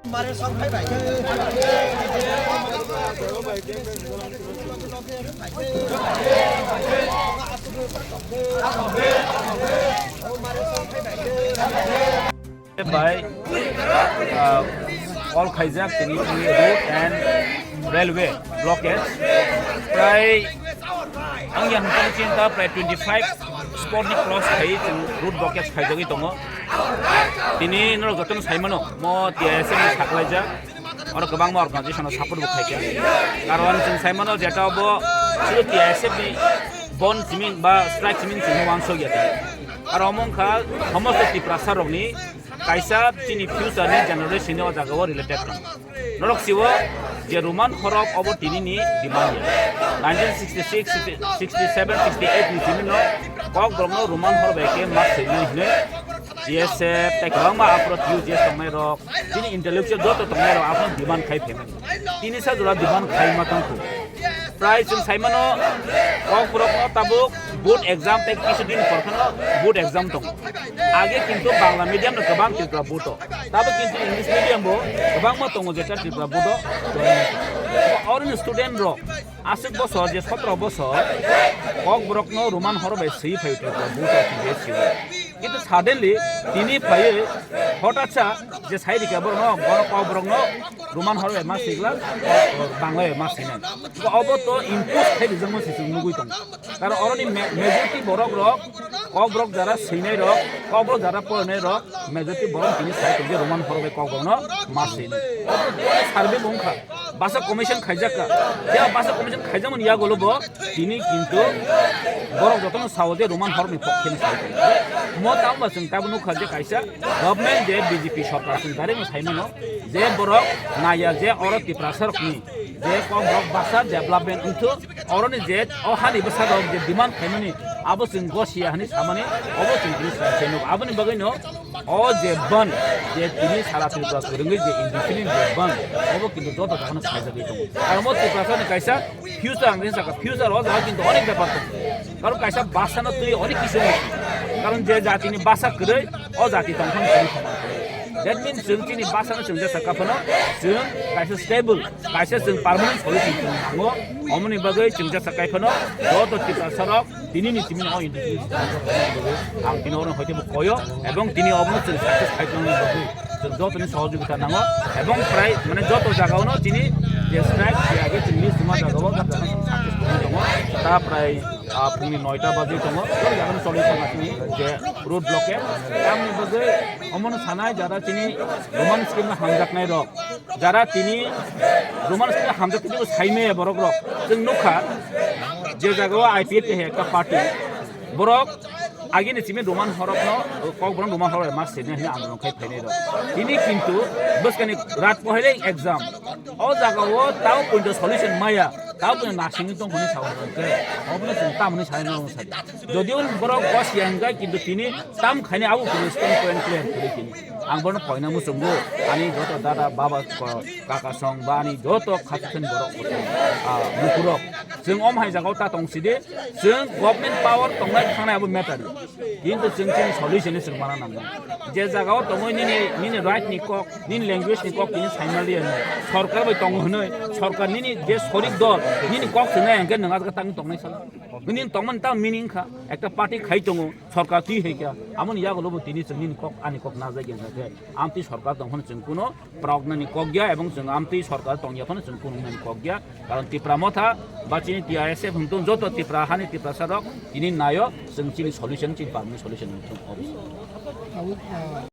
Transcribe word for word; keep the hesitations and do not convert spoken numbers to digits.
By, uh, all khaijak tini road and railway blockage. Prai ang yang tong chinta prai twenty five spot ni cross khai chwng road blockage khaijagwi tongo. Tini norok jotono saimano mo T I S F ni saklaijak. Oro kwbangma organization o support bo khaikha. Karon chwng saimano jeta obo suru T I S F ni bon siming ba strike siming chwng wansok ya tini. Aro omo wngkha somosto Tiprasa rokni kaisa chini future ni generation ni o jaga o related tong. Norok siwo je Roman horok obo tini ni demand ya. Nineteen sixty six, sixty seven, sixty eight ni simi no kok borok no Roman hor bai khe ma sini hine T S F tei kwbangma apro U G S tongnai rok. Chini intellectual joto tongnai rok aphano demand khai phaimani. Tini sa jora demand khai ma tongkhu. Prai chwng saimano kok borokno tabuk board exam tei kisu din porkhano board exam tongo. Age kintu Bangla medium no kwbang Tripura board o. Tabuk kintu English medium bo kwbangma tongo jeta Tripura board o. Oroni student rok aswk bosor je sotro bosor kok borokno Roman hor bai swi phai Tripura board o T B S C o. Kintu suddenly tini phaiwi hotatsa je sai rikha borokno, bono kok borokno Roman hor bai ma sigla, Bangla bai ma sinai. Obo to impose khai rijak ma se chwng nugui tongo. Karon oroni ma-, majority borok rok, kok borok jara swinai rok, kok borok jara porinai rok, majority borok tini sai tongje Roman hor bai kok borokno ma sinai. Obo to survey bo wngkha. Basa commission khaijak ka. Ya basa commission khaijakmani yagulo bo tini kintu borok jotono sao je Roman horni pokhe ni sai. Mo tamo ba chwng tabuk nukha je kaisa government je B J P sorkar chwng direct no saimano je borok naya je oro Tiprasa rokni je kok borok basa development wngthu oroni je o hani bwsa rok je demand khaimani abo chwng gosiya hani samani obo chwng tini sai nugo. Aboni bagwi no O je ban, je tini sara Tripura kwrwngwi je independent je ban, obo kintu joto jakhano saijagwi tongo. Aro mo Tiprasani kaisa future ang rinsa ka, future o jaga kintu onek bepar tongo. Karon kaisa basano twi onek kisu wngo. Karon je jatini basa kwrwi, o jati tongphano twi thangma kwrwi. That means chwng chini basano chwng jesa ka phano chwng kaisa stable, kaisa chwng permanent solution chwng nango. Omoni bagwi chwng jesa kai phano joto Tiprasa rok Tini ni timi o indigenous ang tini oro hoite bo koyo ebong tini obo chwng success khai tongni bagwi chwng joto ni sohojogita nango ebong prai mane joto jaga ono tini je strike je age chwng ni sima jaga o success khai tongo ta prai phungni noita baji tongo o jaga no choli thangma tini je road blockade tamni bagwi omono sanai jara tini Roman scheme no hamjaknai rok Jara tini Roman state hamjak tini bo saimaya borok rok. Chwng nukha je jaga o I P F T hai ekta party. Borok agini simi Roman horok no kok borok Roman horok mas sini hini andolon khai phainai rok. Tini kintu bwskani rat pohailai exam. O jaga o tao poito solution maya. Tao poito nasing tong honi sao hwnkhe. Obono chwng tamoni sai no sadi. Jodio borok gos yang gai kintu tini tam khaini abo kini stand point clear kuli kini. Ang bono poina muchungo ani joto dada baba ko kaka song ba ani joto khachukhen borok kotor, ah, mukurok. Chwng om hai jagao ta tong sidi, chwng government power tongnai thangnai abo matter. Kintu chwng chini solution ni chwng mana nangna. Je jagao tongoi nini, nini right ni kok, nini language ni kok tini saimaliya ni. Sorkar bai tongo hwnoi, sorkar nini je sorik dol, nini kok swngnai hwnkhe nwng ajak tang tongnai sala. Nini tongmani ta meaning kha, ekta party khai tongo, sorkar twi hai kha, amoni yagulo bo tini chwng nini kok, ani kok najagya hwnkhe. Amtwi sorkar tong phano chwng kuno progna ni kok ya ebong chwng amtwi sorkar tong ya phano chwng kuno nani kok ya. Karon Tipra Motha ba chini T I S F hwng tong joto Tipra hani Tiprasa rok tini nayo chwng chini solution chini permanent solution wng thung obviously.